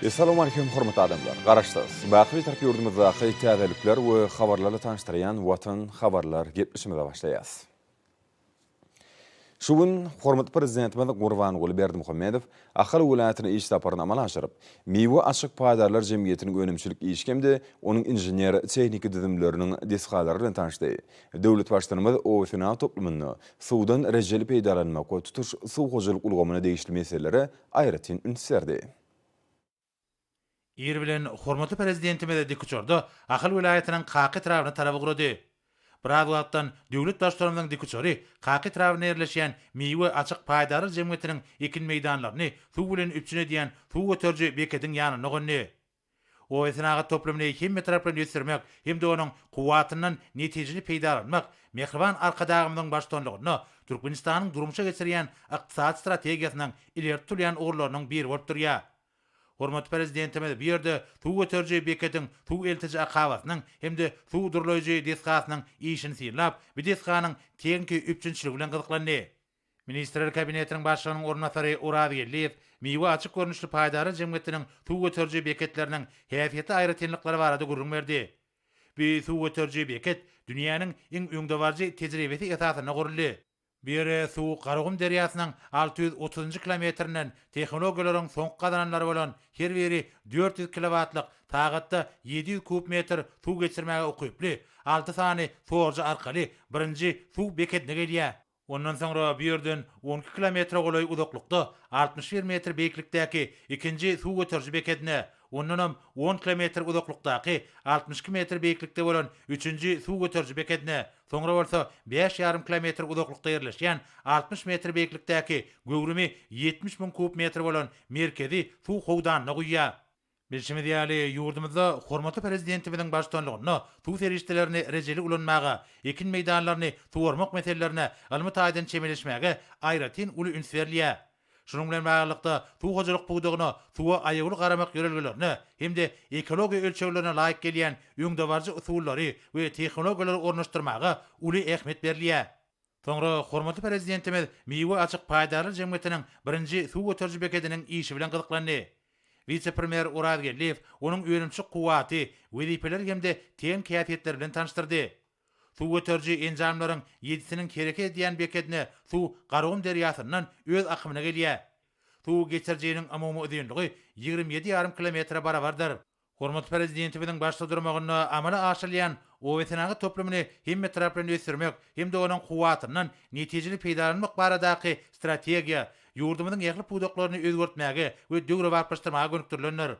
Essalawmaleýkim hormatly adamlar! Garaşsyz, baky Bitarap ýurdumyzdaky täzelikler we habarlarla tanyşdyrýan Watan habarlar gepleşigimize başlaýas. Şu gün hormatly Prezidentimiz Gurbanguly Berdimuhamedow Ahal welaýatyna iş saparyny amala aşyryp, Miwe açyk paýdarlar jemgyýetiniň önümçilik işi hem-de onuň inžener-tehniki düzümleriniň desgalary bilen tanyşdy. Döwlet Baştutanymyz oba-senagat toplumynda suwdan rejeli peýdalanmak we tutuş suw hojalyk ulgamyna degişli meselelere aýratyn üns berdi. Ir bilen hormatly Prezidentimiz dikuçarda Ahal welaýatynyň Kaka etrabyna tarap ugrady. Biraz wagtdan döwlet Baştutanymyzyň dikuçary Kaka etrabynda ýerleşýän Miwe açyk paýdarlar jemgyýetiniň ekin meýdanlaryny suw bilen üpjün edýän suw göteriji bekediň ýanynda gondy. Oba-senagat toplumyny hemmetaraplaýyn ösdürmek hem-de onuň kuwwatyndan netijeli peýdalanmak mähriban Arkadagymyzyň baştutanlygynda Türkmenistanyň durmuşa geçirýän ykdysady strategiýasynyň ileri tutulýan ugurlarynyň biri bolup durýar. Hormatly Prezidentimiz bu ýerde suw göteriji bekediň suw eltiji akabasynyň hem-de suw durlaýjy desgasynyň işini synlap, bu desganyň tehniki üpjünçiligi bilen gyzyklandy. Ministrler Kabinetiniň Başlygynyň orunbasary Oraz Geldiýew Miwe açyk görnüşli paýdarlar jemgyýetiniň suw göteriji beketleriniň häsiýetli aýratynlyklary barada gürrüň berdi. Bu suw göteriji beket dünýäniň iň öňdebaryjy tejribesi esasynda guruldy. Bu ýere suw Garagum derýasynyň 630-njy kilometrinden tehnologiýalaryň soňky gazananlary bolan her biri 400 kilowatlyk, sagatda 700 kub metr suw geçirmäge ukyply alty sany sorujy arkaly birinji suw bekedine gelýär. Ondan soňra bu ýerden 12 kilometre golaý uzaklykda 61 metr beýiklikdäki ikinji suw göteriji bekedine, ondanam on kilometr uzaklykdaky 62 metr beýiklikde bolan üçünji suw göteriji bekedine, soňra bolsa bäş ýarym kilometr uzaklykda ýerleşýän 60 metr beýiklikdäki göwrümi 70 müň kub metr bolan merkezi suw howdanyna guýýar. Bilşimiz ýaly, ýurdumyzda hormatly Prezidentimiziň baştutanlygynda suw serişdelerini rejeli ulanmaga, ekin meýdanlaryny suwarmak meselelerine ylmy taýdan çemeleşmäge aýratyn uly üns berilýär. Şunuň bilen baglylykda, suw hojalyk pudagyna suwa aýawly garamak ýörelgelerine hem-de ekologiýa ölçeglerine laýyk gelýän öňdebaryjy usullary we tehnologiýalary ornaşdyrmaga uly ähmiýet berilýär. Soňra hormatly Prezidentimiz Miwe açyk paýdarlar jemgyýetiniň birinji suw göteriji bekediniň işi bilen gyzyklandy. Wise-premýer Oraz Geldiýew onuň önümçilik kuwwaty, wezipeleri hem-de tehniki häsiýetleri bilen tanyşdyrdy. Suw göteriji enjamlaryň ýedisiniň hereket edýän bekedine suw Garagum derýasyndan öz akymyna gelýär. Suw geçirijiniň umumy uzynlygy 27 ýarym kilometre barabardyr. Hormatly Prezidentimiziň başda durmagynda amala aşyrylýan obasenagat toplumyny hemmetaraplaýyn ösdürmek hem-de onuň kuwwatyndan netijeli peýdalanmak baradaky strategiýa ýurdumyzyň ähli pudaklaryny özgertmäge we döwrebaplaşdyrmaga gönükdirilendir.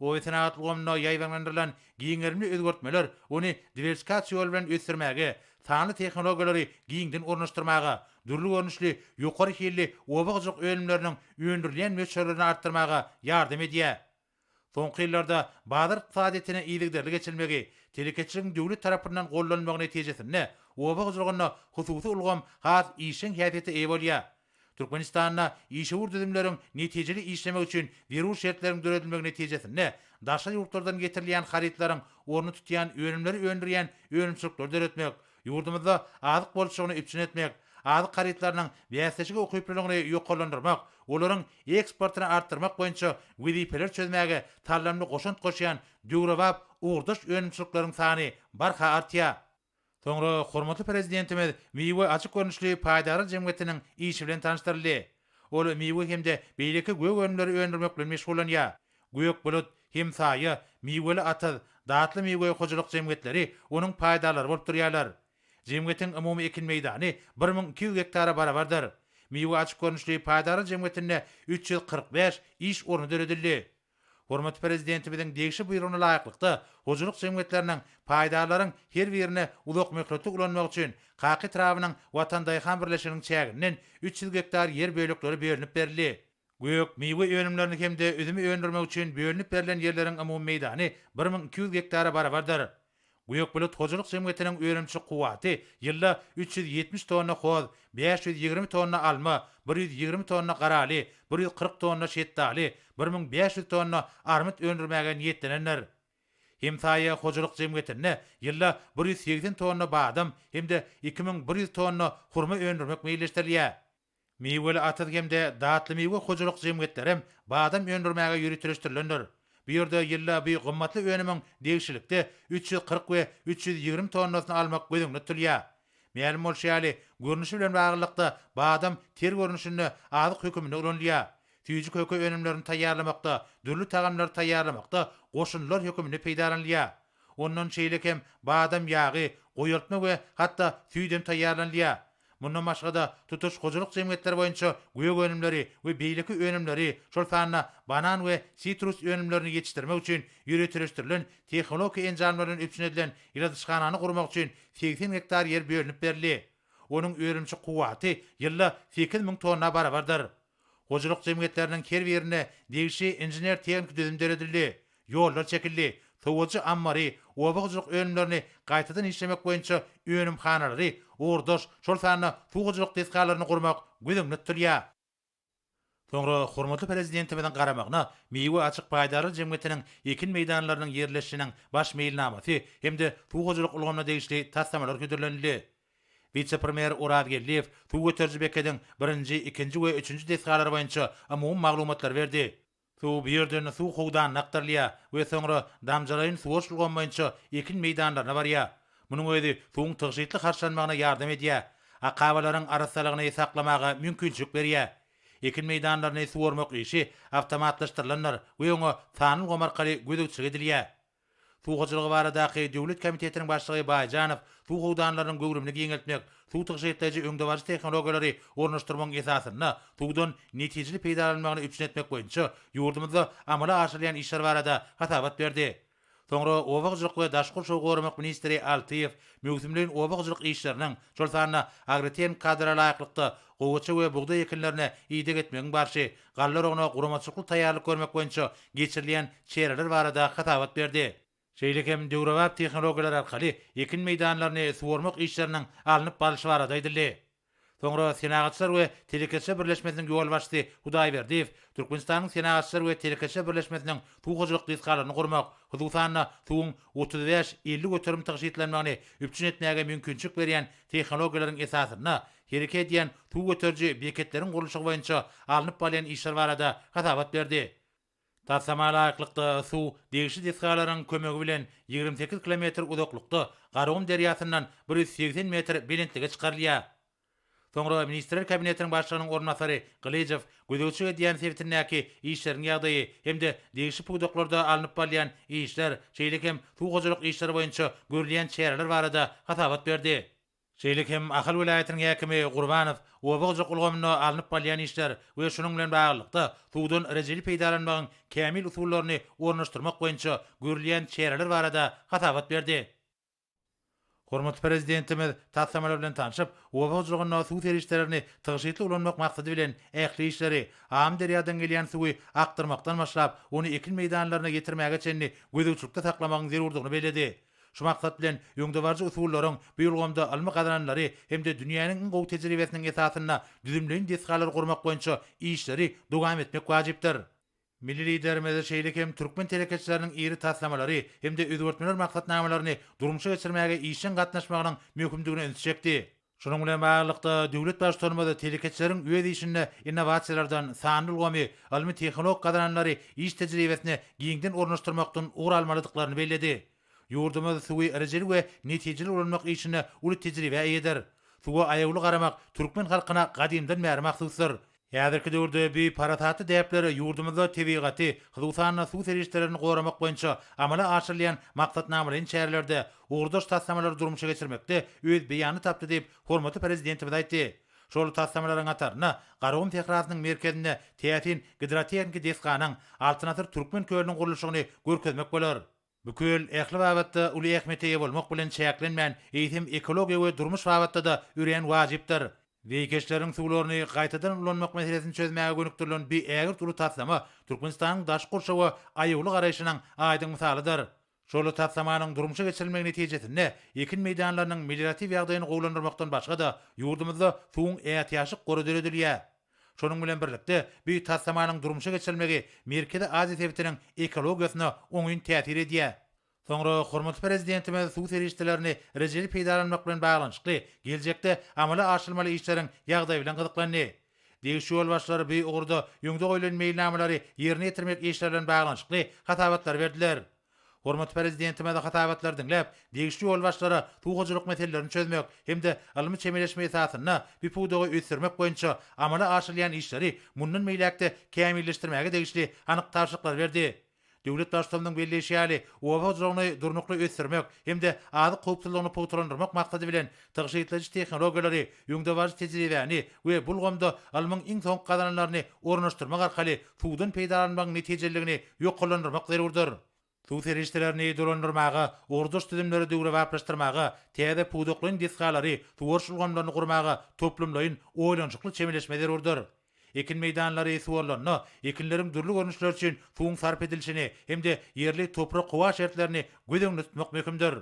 Obasenagat ulgamynda ýaýbaňlandyrylan giň gerimli özgertmeler ony diwersifikasiýa ýoly bilen ösdürmäge, sanly tehnologiýalary giňden ornaşdyrmaga, dürli görnüşli ýokary hilli oba hojalyk önümleriniň öndürilýän möçberlerini artdyrmaga ýardam edýär. Soňky ýyllarda bazar ykdysadyýetine yzygiderli geçilmegi, telekeçiligiň döwlet tarapyndan goldanylmagy netijesinde oba hojalygynda hususy ulgam has işjeň häsiýete eýe bolýar. Türkmenistanda işewür düzümleriň netijeli işlemegi üçin zerur şertleriň döredilmegi netijesinde daşary ýurtlardan getirilýän harytlaryň ornuny tutýan önümleri öndürýän önümçilikleri döretmek, ýurdumyzda azyk bolçulygyny üpjün etmek, azyk harytlarynyň bäsleşige ukyplylygyny ýokarlandyrmak, olaryň eksportyny artdyrmak boýunça wezipeleri çözmäge saldamly goşant goşýan döwrebap ugurdaş önümçilikleriň sany barha artýar. Soňra hormatly Prezidentimiz Miwe açyk görnüşli paýdarlar jemgyýetiniň işi bilen tanyşdyryldy. Ol miwe hem-de beýleki gök önümleri öndürmek bilen meşgullanýar. Gök bulut, Hemsaýa, Miweli atyz, Datly miwe hojalyk jemgyýetleri onuň paýdarlary bolup durýarlar. Jemgyýetiň umumy ekin meýdany 1200 gektara barabardyr. Miwe açyk görnüşli paýdarlar jemgyýetinde 345 iş orny döredildi. Hormatly Prezidentimiziň degişli buýrugyna laýyklykda, hojalyk jemgyýetleriniň paýdarlaryň her birine uzakmöhletli ulanmak üçin Kaka etrabynyň Watan daýhan birleşiginiň çäginden 300 gektar ýer bölekleri bölünip berildi. Gök, miwe önümlerini hem-de üzümi öndürmek üçin bölünip berlen ýerleriň umumy meýdany 1200 gektara barabardyr. Gök bulut hojalyk jemgyýetiniň önümçilik kuwwaty ýylda 370 tonna hoz, 520 tonna alma, 120 tonna garaly, 140 tonna şetdaly, 1500 tonna armyt öndürmäge niýetlenendir. Hemsaýa hojalyk jemgyýetinde ýylda 180 tonna badam hem-de 2100 tonna hurma öndürmek meýilleşdirilýär. Miweli atyz hem-de Datly miwe hojalyk jemgyýetlerem badam öndürmäge ýöriteleşdirilendir. Bu ýerde ýylda bu gymmatly önümiň degişlilikde 340 we 320 tonnasyny almak göz öňünde tutulýar. Mälim bolşy ýaly, görnüşi bilen baglylykda badam ter görnüşinde azyk höküminde ulanylýar. Süýji-köke önümlerini taýýarlamakda, dürli tagamlary taýýarlamakda goşundylar höküminde peýdalanylýar. Ondan şeýle hem badam ýagy, goýaltma we hatda süýdem taýýarlanylýar. Mundan başga-da, tutuş hojalyk jemgyýetleri boýunça gök önümleri we beýleki önümleri, şol sanda banan we sitrus önümlerini ýetişdirmek üçin ýöriteleşdirilen tehnologik enjamlar bilen üpjün edilen ýyladyşhanany gurmak üçin 80 gektar ýer bölünip berildi. Onuň önümçi kuwwaty ýylda 8000 tonna barabardyr. Hojalyk jemgyýetleriniň her birinde degişli inžener-tehniki düzüm döredildi, ýollar çekildi, sowadyjy ammary, oba hojalyk önümlerini gaýtadan işlemek boýunça önümhanalary, ugurdaş, şol sanda suw hojalyk desgalaryny gurmak göz öňünde tutulýar. Soňra hormatly Prezidentimiziň garamagyna Miwe açyk paýdarlar jemgyýetiniň ekin meýdanlarynyň ýerleşişiniň baş meýilnamasy hem-de suw hojalyk ulgamyna degişli taslamalar hödürlenildi. Wise-premýer Oraz Geldiýew suw göteriji bekediň birinji, ikinji we üçünji desgalary boýunça umumy maglumatlary berdi. Suw bu ýerden suw howdanyna akdyrylýar we soňra damjalaýyn suwaryş ulgamy boýunça ekin meýdanlaryna barýar. Munuň özi suwuň tygşytly harçlanmagyna ýardam edýär, akabalaryň arassalygyny saklamaga mümkinçilik berýär. Ekin meýdanlaryny suwarmak işi awtomatlaşdyrylandyr we oňa sanly ulgam arkaly gözegçilik edilýär. Suw hojalygy baradaky döwlet komitetiniň başlygy Baýjanow suw howdanlarynyň göwrümini giňeltmek, suw tygşytlaýjy öňdebaryjy tehnologiýalary ornaşdyrmagyň esasynda suwdan netijeli peýdalanmagyny üpjün etmek boýunça ýurdumyzda amala aşyrylýan işler barada hasabat berdi. Soňra oba hojalyk we daşky gurşawy goramak ministri Altyýew möwsümleýin oba hojalyk işleriniň, şol sanda agrotehniki kadalara laýyklykda gowaça we bugdaý ekinlerine ideg etmegiň barşy, galla oragyna guramaçylykly taýýarlyk görmek boýunça geçirilýän çäreler barada hasabat berdi. Şeýle hem döwrebap tehnologiýalar arkaly ekin meýdanlaryny suwarmak işleriniň alnyp barlyşy barada aýdyldy. Soňra Senagatçylar we telekeçiler birleşmesiniň ýolbaşçysy Hudaýberdiýew Türkmenistanyň Senagatçylar we telekeçiler birleşmesiniň suw hojalyk desgalaryny gurmak, hususan-da, suwuň 35, 50% tygşytlanmagyny üpjün etmäge mümkinçilik berýän tehnologiýalaryň esasynda hereket edýän suw göteriji beketleriň gurluşygy boýunça alnyp barylýan işler barada hasabat berdi. Taslama laýyklykda, suw degişli desgalaryň kömegi bilen 28 kilometr uzaklykda Garagum derýasyndan 180 metr belentlige çykarylýar. Soňra Ministrler Kabinetiniň Başlygynyň orunbasary Gylyjow gözegçilik edýän sebitindäki işleriň ýagdaýy hem-de degişli pudaklarda alnyp barylýan işler, şeýle hem suw hojalyk işleri boýunça görülýän çäreler barada hasabat berdi. Şeýle hem Ahal welaýatynyň häkimi Gurbanow oba hojalyk ulgamynda alnyp barylýan işler we şunuň bilen baglylykda, suwdan rejeli peýdalanmagyň kämil usullaryny ornaşdyrmak boýunça görülýän çäreler barada hasabat berdi. Hormatly Prezidentimiz taslamalar bilen tanşyp, oba hojalygynda suw serişdelerini tygşytly ulanmak maksady bilen ähli işleri, Amyderýadan gelýän suwy akdyrmakdan başlap, ony ekin meýdanlaryna ýetirmäge çenli gözegçilikde saklamagyň zerurdygyny belledi. Şu maksat bilen, öňdebaryjy usullaryň bu ulgamda ylmy gazananlary hem-de dünýäniň iň gowy tejribesiniň esasynda düzümleýin desgalary gurmak boýunça işleri dowam etmek wajypdyr. Milli Liderimiz şeýle hem türkmen telekeçileriniň iri taslamalary hem-de özgertmeler maksatnamalaryny durmuşa geçirmäge işjeň gatnaşmagynyň möhümdigine ünsi çekdi. Şunuň bilen baglylykda, döwlet Baştutanymyz telekeçileriň öz işinde innowasiýalardan, sanly ulgamy, ylmy-tehnologik gazananlary iş tejribesine giňden ornaşdyrmakdan ugur almalydyklaryny belledi. Ýurdumyz suwy rejeli we netijeli ulanmak işinde uly tejribä eýedir. Suwa aýawly garamak türkmen halkyna gadymdan bäri mahsusdyr. Häzirki döwürde bu parasatly däpler ýurdumyzda tebigaty, hususan-da, suw serişdelerini goramak boýunça amala aşyrylýan maksatnamalaýyn çärelerde, ugurdaş taslamalary durmuşa geçirmekde öz beýanyny tapdy diýip, hormatly Prezidentimiz aýtdy. Şol taslamalaryň hatarynda Garagum sährasynyň merkezinde täsin gidrotehniki desganyň, Altyn asyr Türkmen kölüniň gurluşygyny görkezmek bolar. Bu köl ähli babatda uly ähmiýete eýe bolmak bilen çäklenmän, eýsem ekologiýa we durmuş babatda-da örän wajypdyr. Zeýkeşleriň suwlaryny gaýtadan ulanmak meselesini çözmäge gönükdirilen bu ägirt uly taslama Türkmenistanyň daşky gurşawa aýawly garaýşynyň aýdyň mysalydyr. Şol taslamanyň durmuşa geçirilmegi netijesinde ekin meýdanlarynyň melioratiw ýagdaýyny gowulandyrmakdan başga-da, ýurdumyzda suwuň ätiýaçlyk gory döredilýär. Şonuň bilen birlikde, bu taslamanyň durmuşa geçirilmegi Merkezi Aziýa sebitiniň ekologiýasyna oňyn täsir edýär. Soňra hormatly Prezidentimiz suw serişdelerini rejeli peýdalanmak bilen baglanyşykly geljekde amala aşyrylmaly işleriň ýagdaýy bilen gyzyklandy. Degişli ýolbaşçylar bu ugurda öňde goýlan meýilnamalary ýerine ýetirmek işleri bilen baglanyşykly hasabatlary berdiler. Hormatly Prezidentimiz hasabatlary diňläp, degişli ýolbaşçylara suw hojalyk meselelerini çözmek hem-de ylmy çemeleşme esasynda bu pudagy ösdürmek boýunça amala aşyrylýan işleri mundan beýläk-de kämilleşdirmäge degişli anyk tabşyryklary berdi. Döwlet Baştutanynyň belleýşi ýaly, oba hojalygyny durnukly ösdürmek hem-de azyk howpsuzlygyny pugtalandyrmak maksady bilen, tygşytlaýjy tehnologiýalary, öňdebaryjy tejribäni we bu ulgamda ylmyň iň soňky gazananlaryny ornaşdyrmak arkaly suwdan peýdalanmagyň netijeliligini ýokarlandyrmak zerurdyr. Suw serişdelerini dolandyrmaga, ugurdaş düzümleri döwrebaplaşdyrmaga, täze pudaklaýyn desgalary, suwaryş ulgamlaryny gurmaga toplumlaýyn, oýlanyşykly çemeleşme zerurdyr. Ekin meýdanlary suwarylanda, ekinleriň dürli görnüşleri üçin suwuň sarp edilişini hem-de ýerli toprak-howa şertlerini göz öňünde tutmak möhümdir.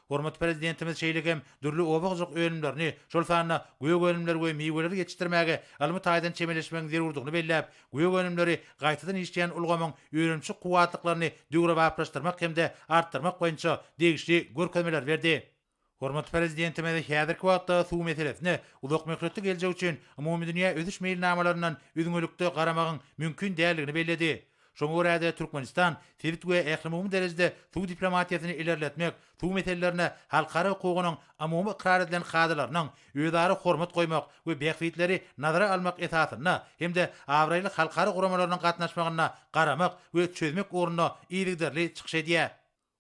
Hormatly Prezidentimiz şeýle hem dürli oba hojalyk önümlerini, şol sanda gök önümleri we miweleri ýetişdirmäge ylmy taýdan çemeleşmegiň zerurdygyny belläp, gök önümleri gaýtadan işleýän ulgamyň önümçilik kuwwatlyklaryny döwrebaplaşdyrmak hem-de artdyrmak boýunça degişli görkezmeleri berdi. Hormatly Prezidentimiz häzirki wagtda suw meselesine uzakmöhletli geljek üçin umumydünýä ösüş meýilnamalaryndan üzňelikde garamagyň mümkin däldigini belledi. Şoňa görä-de, Türkmenistan sebit we ählumumy derejede suw diplomatiýasyny ilerletmek, suw meselelerine halkara hukugynyň umumy ykrar edilen kadalarynyň, özara hormat goýmak we bähbitleri nazara almak esasynda hem-de abraýly halkara guramalarynyň gatnaşmagynda garamak we çözmek ugrunda yzygiderli çykyş edýär.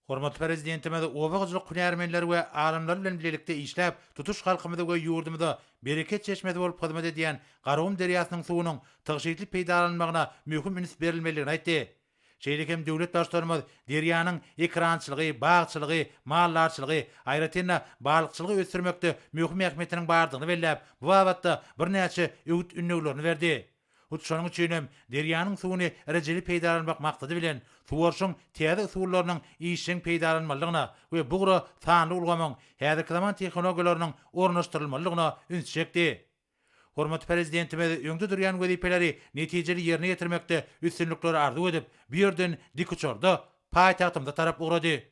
Hormatly Prezidentimiz oba hojalyk hünärmenleri we alymlary bilen bilelikde işläp, tutuş halkymyza we ýurdumyza bereket çeşmesi bolup hyzmat edýän Garagum derýasynyň suwunyň tygşytly peýdalanylmagyna möhüm üns berilmelidigini aýtdy. Şeýle hem döwlet Baştutanymyz derýanyň ekerançylygy, bagçylygy, maldarçylygy, aýratyn-da, balykçylygy ösdürmekde möhüm ähmiýetiniň bardygyny belläp, bu babatda birnäçe öwüt-ündewlerini berdi. Hut şonuň üçin hem derýanyň suwuny rejeli peýdalanmak maksady bilen, suwaryşyň täze usullarynyň işjeň peýdalanmalydygyna we bu ugra sanly ulgamyň, häzirki zaman tehnologiýalarynyň ornaşdyrylmalydygyna üns çekdi. Hormatly Prezidentimiz öňde durýan wezipeleri netijeli ýerine ýetirmekde üstünlikleri arzuw edip, bu ýerden dikuçarda paýtagtymyza tarap ugrady.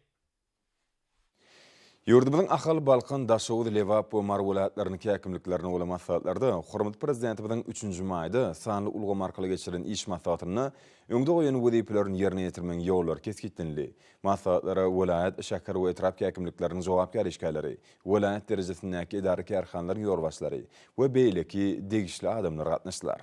Ýurdumyzyň Ahal, Balkan, Daşoguz, Lebap we Mary welaýatlarynyň häkimliklerinde bolan maslahatlarda hormatly Prezidentimiziň üçünji maýda sanly ulgam arkaly geçirilen iş maslahatynda öňde goýan wezipelerini ýerine ýetirmegiň ýollary kesgitlenildi. Maslahatlara welaýat, şäher we etrap häkimlikleriniň jogapkär işgärleri, welaýat derejesindäki edara-kärhanalaryň ýolbaşçylary we beýleki degişli adamlar gatnaşdylar.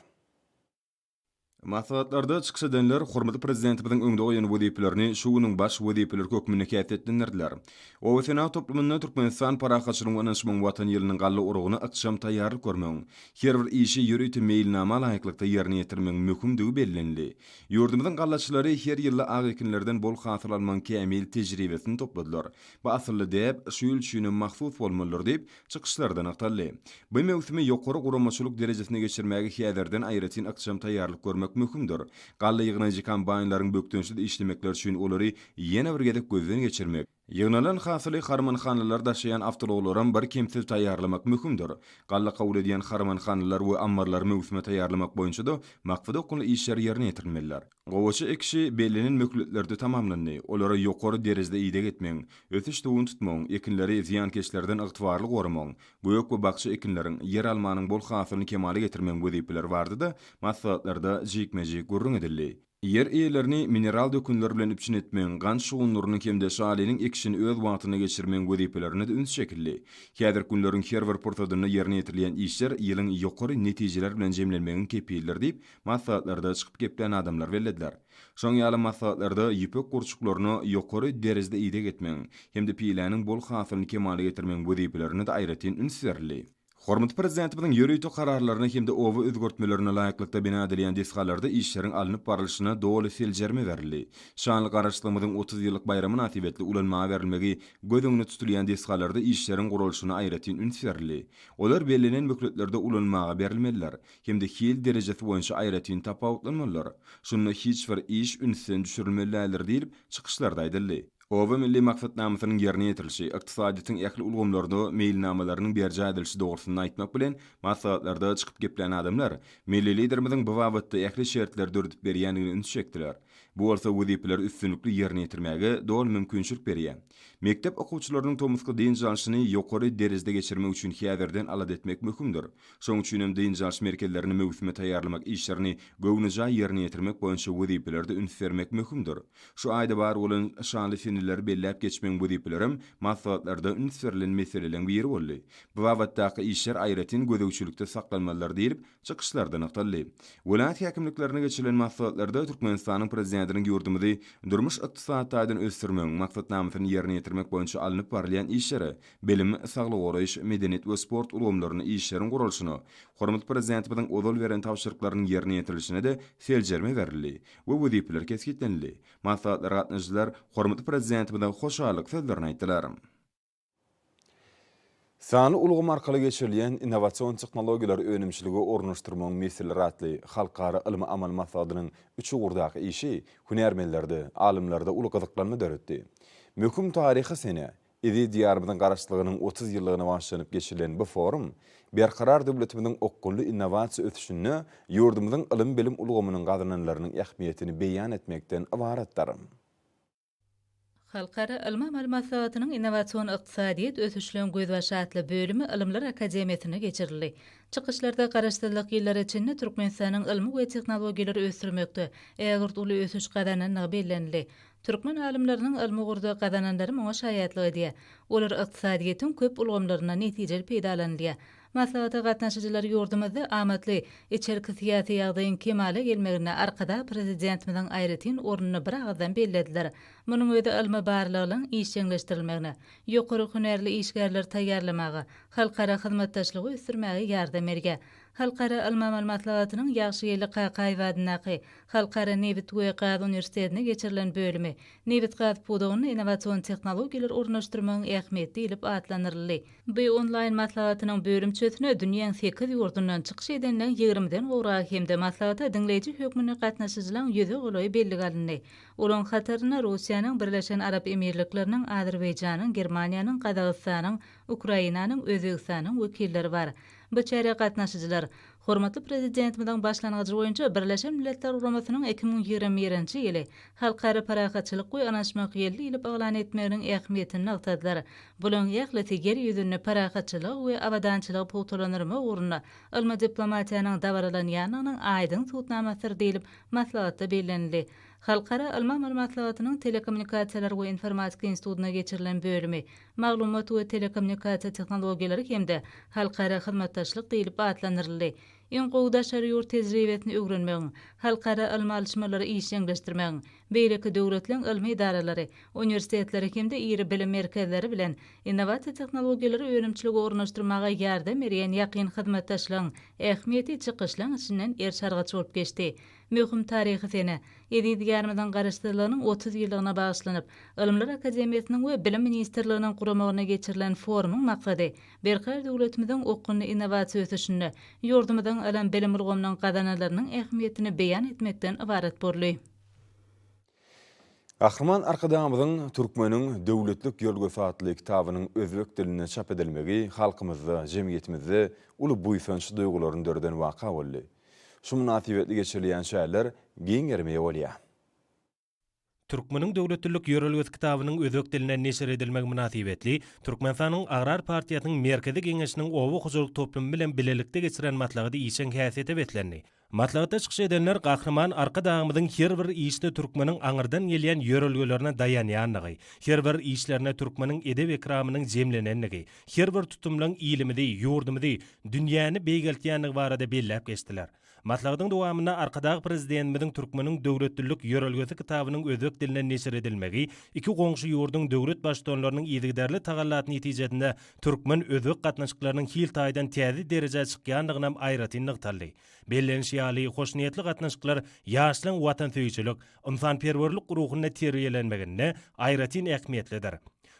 Maslahatlarda çykyş edenler hormatly Prezidentimiziň öňde goýan wezipelerini şu günüň baş wezipeleri hökmünde häsiýetlendirdiler. Oba-senagat toplumynda Türkmenistan parahatçylygyň we ynanyşmagyň Watany ýylynyň galla oragyna ykjam taýýarlyk görmegiň, her bir işi ýörite meýilnama laýyklykda ýerine ýetirmegiň möhümdigi bellenildi. Ýurdumyzyň gallaçylary her ýylda ak ekinlerden bol hasyl almagyň kämil tejribesini topladylar. Bu asylly däp şu ýyl üçinem mahsus bolmalydyr diýip, çykyşlarda nygtaldy. Bu möwsümi ýokary guramaçylyk derejesinde geçirmäge häzirden aýratyn ykjam taýýarlyk görmek möhümdir. Galla ýygnaýjy kombaýnlaryň bökdençsiz işlemekleri üçin olary ýene bir gezek gözden geçirmek, ýygnalan hasyly harmanhanalara daşaýan awtoulaglaram birkemsiz taýýarlamak möhümdir. Galla kabul edýän harmanhanalar we ammarlary möwsüme taýýarlamak boýunça-da maksada okgunly işler ýerine ýetirilmelidir. Gowaça ekişi bellenen möhletlerde tamamlandy. Olara ýokary derejede ideg etmegiň, ösüş suwuny tutmagyň, ekinleri zyýankeşlerden ygtybarly goramagyň, gök we bakja ekinleriň, ýeralmanyň bol hasylyny kemala getirmegiň wezipeleri barada-da maslahatlarda jikme-jik gürrüň edildi. Ýer eýelerini mineral dökünler bilen üpjün etmegiň, gant şugundyrynyň hem-de şalynyň ekişini öz wagtynda geçirmegiň wezipelerine-de üns çekildi. Häzirki günleriň her bir pursadynda ýerine ýetirilýän işler ýylyň ýokary netijeler bilen jemlenmeginiň kepilidir diýip, Maslahatlarda çykyp geplän adamlar bellediler. Şoň ýaly maslahatlarda ýüpek gurçuklaryna ýokary derejede ideg etmegiň hem-de piläniň bol hasylyny kemala getirmegiň wezipelerine-de aýratyn üns berildi. Hormatly Prezidentimiziň ýörite Kararlaryna hem-de oba özgertmelerine laýyklykda bina edilýän desgalarda işleriň alnyp barlyşyna doly seljerme berildi. Şanly Garaşsyzlygymyzyň 30 ýyllyk baýramy mynasybetli ulanmaga berilmegi göz öňünde tutulýan desgalarda işleriň guralyşyna aýratyn üns berildi. Olar bellenen möhletlerde ulanmaga berilmelidir hem-de hil derejesi boýunça aýratyn tapawutlanmalydyr. Şunda hiç bir iş ünsden düşürilmeli däldir diýlip, çykyşlarda aýdyldy. Oba milli maksatnamasynyň ýerine ýetirilişi, ykdysadyýetiň ähli ulgamlarynda meýilnamalarynyň berjaý edilişi dogrusynda aýtmak bilen, maslahatlarda çykyp geplän adamlar milli Liderimiziň bu babatda ähli şertleri döredip berýändigine üns çekdiler. Bu bolsa wezipeleri üstünlikli ýerine ýetirmäge doly mümkinçilik berýär. Mekdep okuwçylarynyň tomusky dynç alşyny ýokary derejede geçirmek üçin häzirden alada etmek möhümdir. Şonuň üçin hem dynç alyş merkezlerini möwsüme taýýarlamak işlerini göwnejaý ýerine ýetirmek boýunça wezipelerde üns bermek möhümdir. Şu aýda bar bolan şanly seneleri belläp geçmegiň wezipelerem maslahatlarda üns berlen meseleleriň biri boldy. Bu babatdaky işler aýratyn gözegçilikde saklanmalydyr diýlip, çykyşlarda nygtaldy. Welaýat häkimliklerinde geçirilen maslahatlarda Türkmenistanyň Prezidentiniň ýurdumyzy durmuş-ykdysady taýdan ösdürmegiň maksatnamasyny ýerine ýetirmek boýunça alnyp barylýan işlere, bilim, saglygy goraýyş, medeniýet we sport ulgamlarynda işleriň guralyşyna, hormatly Prezidentimiziň ozal beren tabşyryklarynyň ýerine ýetirilişine-de seljerme berildi we wezipeler kesgitlenildi. Maslahatlara gatnaşyjylar hormatly Prezidentimize hoşallyk sözlerini aýtdylar. Sanly ulgam arkaly geçirilýän innowasion tehnologiýalary önümçilige ornaşdyrmagyň meseleleri atly halkara ylmy-amaly maslahatynyň üç ugurdaky işi hünärmenlerde, alymlarda uly gyzyklanma döretdi. Möhüm taryhy sene, eziz Diýarymyzyň Garaşsyzlygynyň 30 ýyllygyna bagyşlanyp geçirilen bu forum Berkarar döwletimiziň okgunly innowasiýa ösüşinde ýurdumyzyň ylym-bilim ulgamynyň gazananlarynyň ähmiýetini beýan etmekden ybaratdyr. Halkara ylmy-amaly maslahatynyň Innowasion ykdysadyýet, ösüşleň gözbaşy atly bölümi Ylymlar akademiýasynda geçirildi. Çykyşlarda Garaşsyzlyk ýyllary içinde Türkmenistanyň ylmy we tehnologiýalary ösdürmekde ägirt uly ösüş gazanandygy bellenildi. Türkmen alymlarynyň ylmy ugurda gazananlary muňa şaýatlyk edýär. Olar ykdysadyýetiň köp ulgamlarynda netijeli peýdalanylýar. Maslahata gatnaşyjylar ýurdumyzda amatly içerki syýasy ýagdaýyň kemala gelmeginde Arkadag Prezidentimiziň aýratyn ornuny biragyzdan bellediler. Munuň özi ylmy barlaglaryň işjeňleşdirilmegine, ýokary hünärli işgärleri taýýarlamaga, halkara hyzmatdaşlygy ösdürmäge ýardam berýär. Halkara ylmy-amaly maslahatynyň Ýagşygeldi Kakaýew adyndaky Halkara nebit we gaz uniwersitetinde geçirilen bölümi Nebitgaz pudagynda innowasion tehnologiýalary ornaşdyrmagyň ähmiýeti diýlip atlandyryldy. Bu onlaýn maslahatynyň bölümçesine dünýäň sekiz ýurdundan çykyş edenleň ýigrimiden gowragy hem-de maslahata diňleýji hökmünde gatnaşyjylaň ýüze golaýy bellige alyndy. Olaň hatarynda Russiýanyň, Birleşen Arap Emirlikleriniň, Azerbaýjanyň, Germaniýanyň, Gazagystanyň, Ukrainanyň, Özbegistanyň wekilleri bar. Bu çärä gatnaşyjylar, Hormatly Prezidentimiziň başlangyjy boýunça Birleşen Milletler Guramasynyň 2021-nji ýyly Halkara parahatçylyk we ynanyşmak ýyly diýlip yglan etmeginiň ähmiýetini nygtadylar. Bularyň ählisi Ýer ýüzünde parahatçylygy we abadançylygy pugtalandyrmak ugrunda ylmy diplomatiýanyň dabaralanýandygynyň aýdyň subutnamasydyr diýlip, maslahatda bellenildi. Halkara ylmy-amaly maslahatynyň Telekommunikasiýalar we informatika institutynda geçirilen bölümi Maglumat we telekommunikasiýa tehnologiýalary hem-de halkara hyzmatdaşlyk diýlip atlandyryldy. Iň gowy daşary ýurt tejribesini öwrenmegiň, halkara ylmy alyşmalary işjeňleşdirmegiň, beýleki döwletleň ylmy edaralary, uniwersitetleri hem-de iri bilim merkezleri bilen innowasiýa tehnologiýalary önümçilige ornaşdyrmaga ýardam berýän ýakyn hyzmatdaşlygyň ähmiýeti çykyşlaň içinden eriş-argaç bolup geçdi. Möhüm taryhy sene, eziz Diýarymyzyň Garaşsyzlygynyň 30 ýyllygyna bagyşlanyp, Ylymlar akademiýasynyň we Bilim ministrliginiň guramagynda geçirilen forumyň maksady Berkarar döwletimiziň okgunly innowasiýa ösüşinde ýurdumyzyň ylym-bilim ulgamynyň gazananlarynyň ähmiýetini beýan etmekden ybarat boldy. Gahryman Arkadagymyzyň Türkmeniň döwletlik ýörelgesi atly kitabynyň özbek dilinde çap edilmegi halkymyzda, jemgyýetimizde uly buýsanç duýgularyny döreden waka boldy. Şu mynasybetli geçirilýän çäreler giň gerime eýe bolýar. Türkmeniň döwletlilik ýörelgesi kitabynyň özbek dilinde neşir edilmegi mynasybetli Türkmenistanyň Agrar partiýasynyň Merkezi Geňeşiniň oba hojalyk toplumy bilen bilelikde geçiren maslahaty işjeň häsiýete beslendi. Maslahatda çykyş edenler Gahryman Arkadagymyzyň her bir işde türkmeniň aňyrdan gelýän ýörelgelerine daýanýandygy, her bir işlerinde türkmeniň edep-ekramynyň jemlenendigi, her bir tutumlaň ilimizi, ýurdumyzy, dünýäni beýgeltýändigi barada belläp geçdiler. Maslahatyň dowamynda Arkadag Prezidentimiziň Türkmeniň döwletlilik ýörelgesi kitabynyň özbek dilinde neşir edilmegi iki goňşy ýurduň döwlet Baştutanlarynyň yzygiderli tagallasy netijesinde türkmen-özbek gatnaşyklarynyň hil taýdan täze derejä çykýandygynam aýratyn nygtaldy. Bellenişi ýaly, hoşniýetli gatnaşyklar ýaşlaryň watansöýüjilik, ynsanperwerlik ruhunda terbiýelenmeginde aýratyn ähmiýetlidir.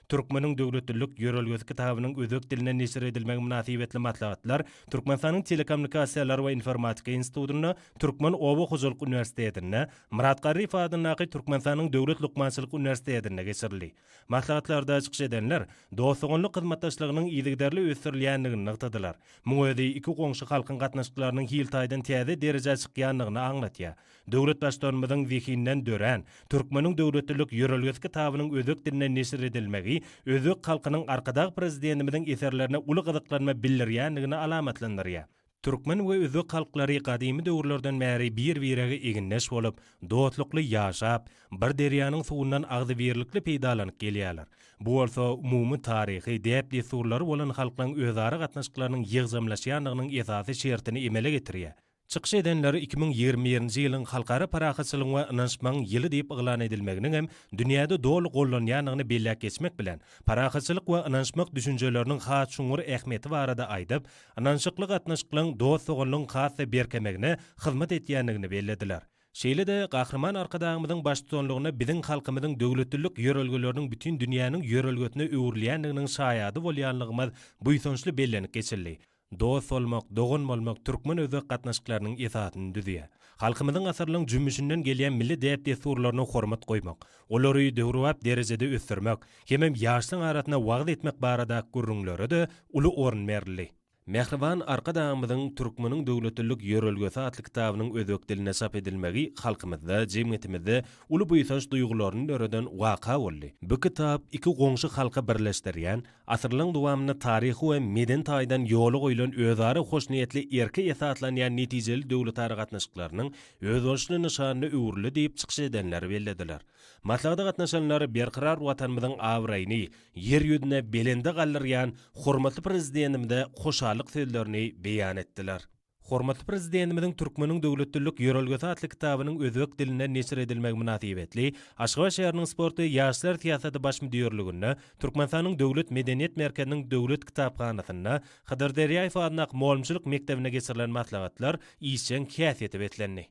Türkmeniň döwletlilik ýörelgesi kitabynyň özbek dilinde neşir edilmegi mynasybetli maslahatlar Türkmenistanyň Telekommunikasiýalar we informatika institutynda, Türkmen oba hojalyk uniwersitetinde, Myrat Garryýew adyndaky Türkmenistanyň Döwlet lukmançylyk uniwersitetinde geçirildi. Maslahatlarda çykyş edenler dost-doganlyk hyzmatdaşlygynyň yzygiderli ösdürilýändigini nygtadylar. Muň özi iki goňşy halkyň gatnaşyklarynyň hil taýdan täze derejä çykýandygyny aňladýar. Döwlet Baştutanymyzyň zehinden dörän Türkmeniň döwletlilik ýörelgesi kitabynyň özbek dilinde neşir edilmegi özbek halkynyň Arkadag Prezidentimiziň eserlerine uly gyzyklanma bildirýändigini alamatlandyrýar. Türkmen we özbek halklary gadymy döwürlerden bäri bir-birege egindeş bolup, dostlukly ýaşap, bir derýanyň suwundan agzybirlikli peýdalanyp gelýärler. Bu bolsa umumy taryhy, däp-dessurlary bolan halklaryň özara gatnaşyklarynyň ýygjamlaşýandygynyň esasy şertini emele getirýär. Çykyş edenler 2021-nji ýylyň Halkara parahatçylygyň we ynanyşmagyň ýyly diýip yglan edilmeginiň hem dünýäde doly gollanýandygyny belläp geçmek bilen, parahatçylyk we ynanyşmak düşünjeleriniň has çuňňur ähmiýeti barada aýdyp, ynanyşykly gatnaşyklaryň dost-doganlygyň has-da berkemegine hyzmat etýändigini bellediler. Şeýle-de Gahryman Arkadagymyzyň baştutanlygynda biziň halkymyzyň döwletlilik ýörelgeleriniň bütin dünýäniň ýörelgesine öwrülýändiginiň şaýady bolýanlygymyz buýsançly bellenip geçildi. Dost bolmak, dogan bolmak türkmen-özbek gatnaşyklarynyň esasyny düzýär. Halkymyzyň asyrlaryň jümmüşinden gelýän milli däp-dessurlaryna hormat goýmak, olary döwrebap derejede ösdürmek hemem ýaşlaryň arasynda wagyz etmek baradaky gürrüňlere-de uly orun berildi. Mähriban Arkadagymyzyň Türkmeniň döwletlilik ýörelgesi atly kitabynyň özbek dilinde çap edilmegi halkymyzda, jemgyýetimizde uly buýsanç duýgularyny döreden waka boldy. Bu kitap iki goňşy halky birleşdirýän, Asyrlaryň dowamynda taryhy we medeni taýdan ýola goýlan özara hoşniýetli erke esaslanýan netijeli döwletara gatnaşyklarynyň özboluşly nyşanyna öwrüldi diýip çykyş edenler bellediler. Maslahata gatnaşanlar berkarar Watanymyzyň abraýyny Ýer ýüzünde belende galdyrýan hormatly Prezidentimize hoşallyk sözlerini beýan etdiler. Hormatly Prezidentimiziň Türkmeniň döwletlilik ýörelgesi atly kitabynyň özbek dilinde neşir edilmegi mynasybetli Aşgabat şäheriniň Sport we ýaşlar syýasaty baş müdirliginde, Türkmenistanyň Döwlet medeniýet merkeziniň Döwlet kitaphanasynda, Hydyr Derýaýew adyndaky mugallymçylyk mekdebinde geçirilen maslahatlar işjeň häsiýete beslendi.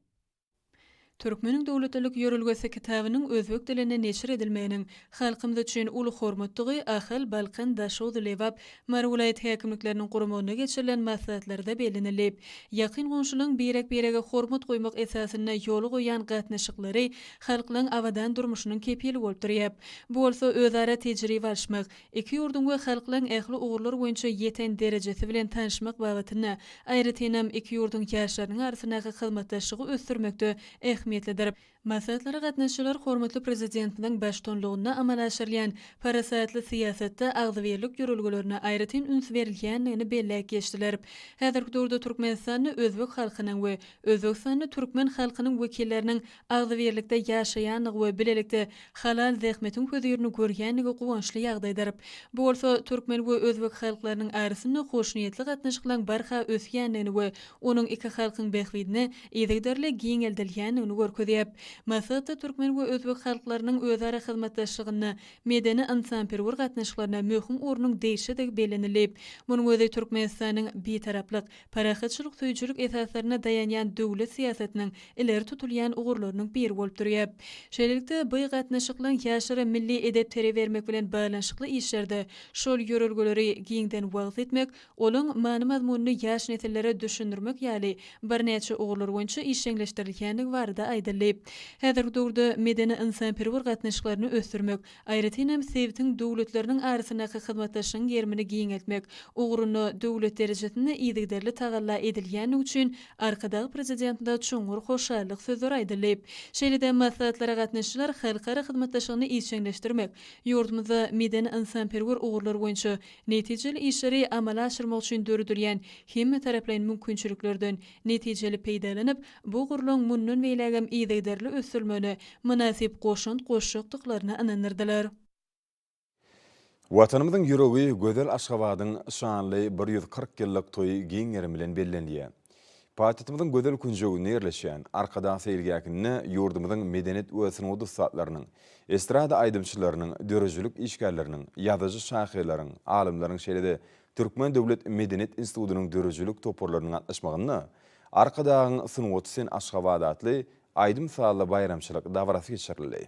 Türkmeniň döwletlilik ýörelgesi kitabynyň özbek dilinde neşir edilmeginiň halkymyz üçin uly hormatdygy Ahal, Balkan, Daşoguz, Lebap, Mary welaýat häkimlikleriniň guramagynda geçirilen maslahatlarda bellenildi. Ýakyn goňşularyň birek-birege hormat goýmak esasynda ýola goýýan gatnaşyklary halklaryň abadan durmuşynyň kepili bolup durýar. Bu bolsa özara tejribe alyşmak, Iki ýurduň we halklaryň ähli ugurlar boýunça ýeten derejesi bilen tanyşmak babatynda, aýratynam, iki ýurduň ýaşlarynyň arasyndaky hyzmatdaşlygy ösdürmekde ähmiýetlidir. Maslahatlara gatnaşyjylar hormatly Prezidentimiziň baştutanlygynda amala aşyrylýan parasatly syýasatda agzybirlik ýörelgelerine aýratyn üns berilýändigini belläp geçdiler. Häzirki döwürde Türkmenistanda özbek halkynyň we Özbegistanda türkmen halkynyň wekilleriniň agzybirlikde ýaşaýandygy we bilelikde halal zähmetiň hözirini görýändigi guwançly ýagdaýdyr. Bu bolsa türkmen we özbek halklarynyň arasynda hoşniýetli gatnaşyklaryň barha ösýändigini we onuň iki halkyň bähbidine yzygiderli giňeldilýändigini görkezýär. Maslahatda türkmen we özbek halklarynyň özara hyzmatdaşlygynda medeni-ynsanperwer gatnaşyklaryna möhüm ornuň degişlidigi bellenildi. Munuň özi Türkmenistanyň Bitaraplyk, Parahatçylyk söýüjilik esaslaryna daýanýan döwlet syýasatynyň ileri tutulýan ugurlarynyň biri bolup durýar. Şeýlelikde, bu gatnaşyklaryň ýaşlara milli edep-terbiýe bermek bilen baglanyşykly işlerde şol ýörelgeleri giňden wagyz etmek, olaň many-mazmunyny ýaş nesillere düşündirmek ýaly birnäçe ugurlar boýunça işjeňleşdirilýändigi barada aýdyldy. Häzirki döwürde medeni-ynsanperwer gatnaşyklaryny ösdürmek, Aýratynam, sebitiň döwletleriniň arasyndaky hyzmatdaşlygyň gerimini giňeltmek ugrunda döwlet derejesinde yzygiderli tagalla edilýändigi üçin Arkadag Prezidentine çuňňur hoşallyk sözleri aýdyldy. Şeýle-de maslahatlara gatnaşyjylar halkara hyzmatdaşlygyny işjeňleşdirmek, ýurdumyzda medeni-ynsanperwer ugurlar boýunça netijeli işleri amala aşyrmak üçin döredilýän hemmetaraplaýyn mümkinçiliklerden netijeli peýdalanyp, bu ugurlaryň mundan beýlägem yzygiderli ösdürilmegine mynasyp goşant goşjakdyklaryna ynandyrdylar. Watanymyzyň ýüregi, gözel Aşgabadyň şanly 140 ýyllyk toýy giň gerim bilen bellenilýär. Paýtagtymyzyň gözel künjeginde ýerleşýän Arkadag seýilgähinde ýurdumyzyň medeniýet we sungat ussatlarynyň, estrada aýdymçylarynyň, döredijilik işgärleriniň, ýazyjy-şahyrlaryň, alymlaryň şeýle-de Türkmen döwlet medeniýet institutynyň döredijilik toparlarynyň gatnaşmagynda Arkadagyň sungaty sen Aşgabat atly aýdym-sazly baýramçylyk dabarasy geçirildi.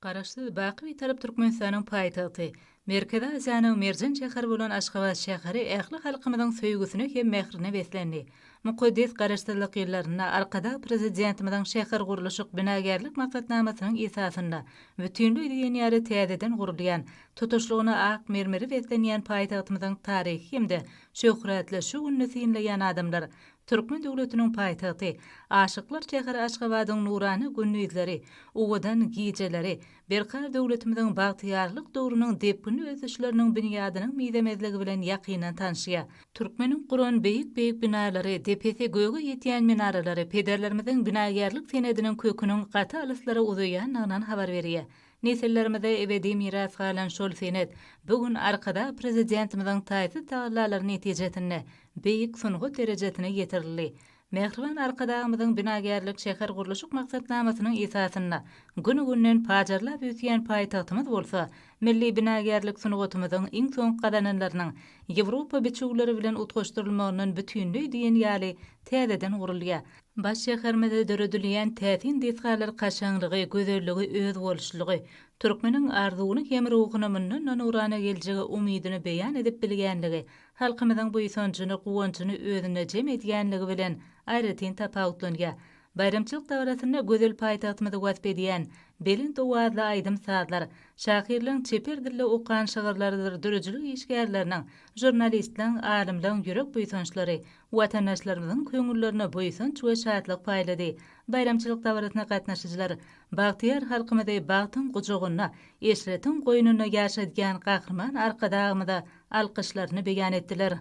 Garaşsyz, baky Bitarap Türkmenistanyň paýtagty, Merkezi Aziýanyň merjen şäheri bolan Aşgabat şäheri ähli halkymyzyň söýgüsine hem mährine beslendi. Mukaddes Garaşsyzlyk ýyllarynda Arkadag Prezidentimiziň şähergurluşyk-binagärlik maksatnamasynyň esasynda bütinleý diýen ýaly täzeden gurulýan, tutuşlygyna ak mermere beslenýän paýtagtymyzyň taryhy hem-de şöhratly şu gününi synlaýan adamlar Türkmen döwletiniň paýtagty, aşyklar şäheri Aşgabadyň nurana gündizleri, owadan gijeleri, Berkarar döwletimiziň bagtyýarlyk döwrüniň depginli ösüşleriniň binýadynyň mizemezligi bilen ýakyndan tanşýar. Türkmeniň guran beýik-beýik binalary, depesi göge ýetýän minaralary pederlerimiziň binagärlik senediniň köküniň gaty alyslara uzaýandygyndan habar berýär. Nesillerimize ebedi miras galan şol senet bu gün Arkadag Prezidentimiziň taýsyz tagallalary netijesinde beýik sungat derejesine ýetirildi. Mähriban Arkadagymyzyň binagärlik şähergurluşyk maksatnamasynyň esasynda gün-günden pajarlap ösýän paýtagtymyz bolsa milli binagärlik sungatymyzyň iň soňky gazananlarynyň Ýewropa biçüwleri bilen utgaşdyrylmagyndan bütinleý diýen ýaly täzeden gurulýar. Baş şäherimizde döredilýän täsin desgalar kaşaňlygy, gözelligi, özboluşlylygy, türkmeniň arzuwyny hem ruhuny mundan-da nurana geljege umydyny beýan edip bilýänligi, halkymyzyň buýsanjyny, guwanjyny özünde jem edýänligi bilen aýratyn tapawutlanýar. Baýramçylyk dabarasynda gözel paýtagtymyzy wasp edýän belent owazly aýdym-sazlar, şahyrlaryň çeper dilde okan şygyrlarydyr döredijilik işgärleriniň, žurnalistleriň, alymlaryň ýürek buýsançlary watandaşlarymyzyň köňüllerine buýsanç we şatlyk paýlady. Baýramçylyk dabarasyna gatnaşyjylar bagtyýar halkymyzy bagtyň gujagynda, eşretiň goýnunda ýaşadýan Gahryman Arkadagymyza alkyşlaryny beýan etdiler.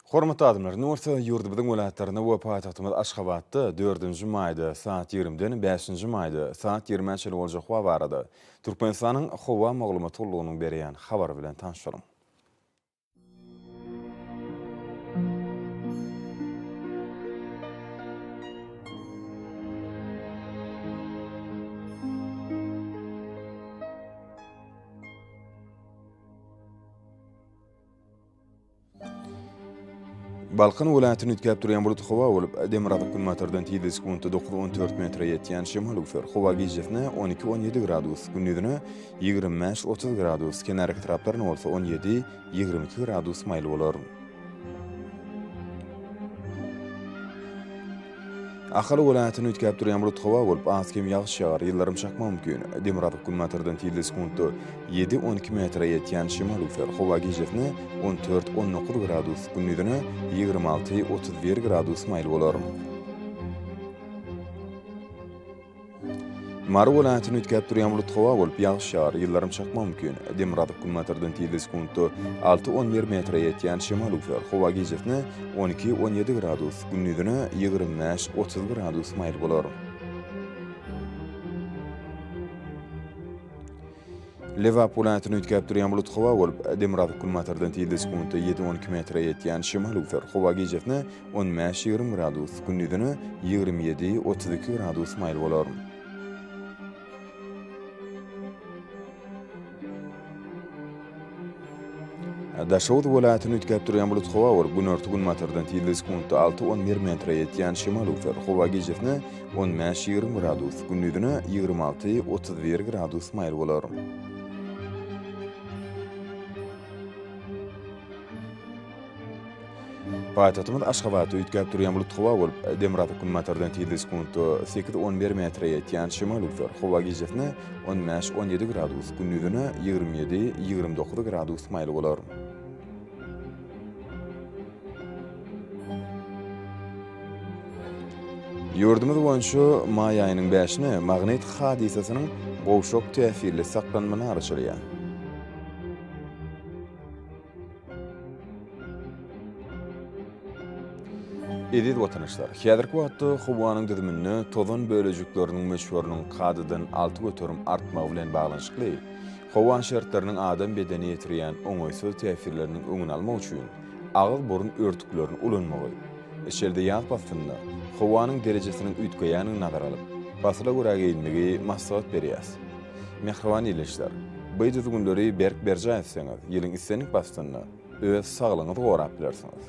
Hormatly adamlar, indi bolsa ýurdumyzyň welaýatlarynda we paýtagtymyz Aşgabatda dördünji maýda saat ýigrimiden bäşinji maýda saat ýigrimä çenli boljak howa barada Türkmenistanyň Howa maglumat gullugynyň berýän habary bilen tanyşalyň. Balkan welaýatyny üýtgäp durýan bulut howa bolup, demirgazyk-günbatardan tizligi sekuntda dokuz-on dört metre ýetýän şemal öwser. Howa gijesine on iki-on ýedi gradus, gündizine 25-30 gradus, kenarýaka etraplarynda bolsa on ýedi, 22 gradus maýyl bolar. Ahal welaýatynda üýtgäp durýan bulut howa bolup, az-kem ýagyş ýagar, ýyldyrym çakmagy mümkin. Demirgazyk-günbatardan tizligi sekuntda ýedi-on iki metre ýetýän şemal öwser. Howa gijesine on dört-on dokuz gradus, gündizine 26-31 gradus maýyl bolar. Mary welaýatynda üýtgäp durýan bulut howa bolup, ýagyş ýagar, ýyldyrym çakmagy mümkin. Demirgazyk-günbatardan tizligi sekuntda alty-on bir metre ýetýän şemal öwser. Howa gijesine on iki-on ýedi gradus, gündizine 25-30 gradus maýyl bolar. Lebap welaýatynda üýtgäp durýan bulut howa bolup, demirgazyk-günbatardan tizligi sekuntda ýedi-on iki metre ýetýän şemal öwser. Howa gijesine on bäş-ýigrimi gradus, gündizine 27-32 gradus maýyl bolar. Daşoguz welaýatynda üýtgäp durýan bulut howa bolup, günorta-günbatardan tizligi sekuntda alty-on bir metre ýetýän şemal öwser. Howa gijesine on bäş-ýigrimi gradus, gündizine 26-31 gradus maýyl bolar. Paýtagtymyz Aşgabatda üýtgäp durýan bulut howa bolup, demirgazyk-günbatardan tizligi sekuntda sekiz-on bir metre ýetýän şemal öwser. Howa gijesine on bäş-on ýedi gradus, gündizine 27, 29 gradus maýyl bolar. Ýurdumyz boýunça maý aýynyň bäşine magnit hadysasynyň gowşak täsirli saklanmagyna garaşylýar. Eziz watandaşlar, häzirki wagtda howanyň düzüminde tozan bölejikleriniň möçberiniň kadadan 6% artmagy bilen baglanyşykly, howa şertleriniň adam bedenine ýetirýän oňaýsyz täsirleriniň öňüni almak üçin. agyz-burun örtüklerini ulanmagy, şeýle-de ýaz paslynda howanyň derejesiniň üýtgeýändigini nazara alyp, pasyla görä geýinmegi maslahat berýäs. Mähriban ildeşler, bu düzgünleri berk berjaý etseňiz, ýylyň islendik paslynda öz saglygyňyzy gorap bilersiňiz.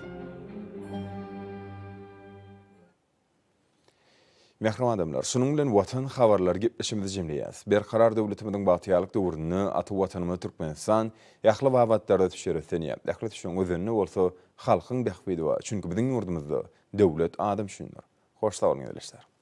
Mähriban adamlar, şunuň bilen Watan habarlary gepleşigimizi jemleýäris. Berkarar döwletimiziň bagtyýarlyk döwründe ata Watanymyz Türkmenistan ähli babatlarda ösüşlere öslenýär. Ähli ösüşiň özeninde bolsa halkyň bähbidi bar. Çünki biziň ýurdumyzda döwlet adam üçindir. Hoş sag boluň ildeşler.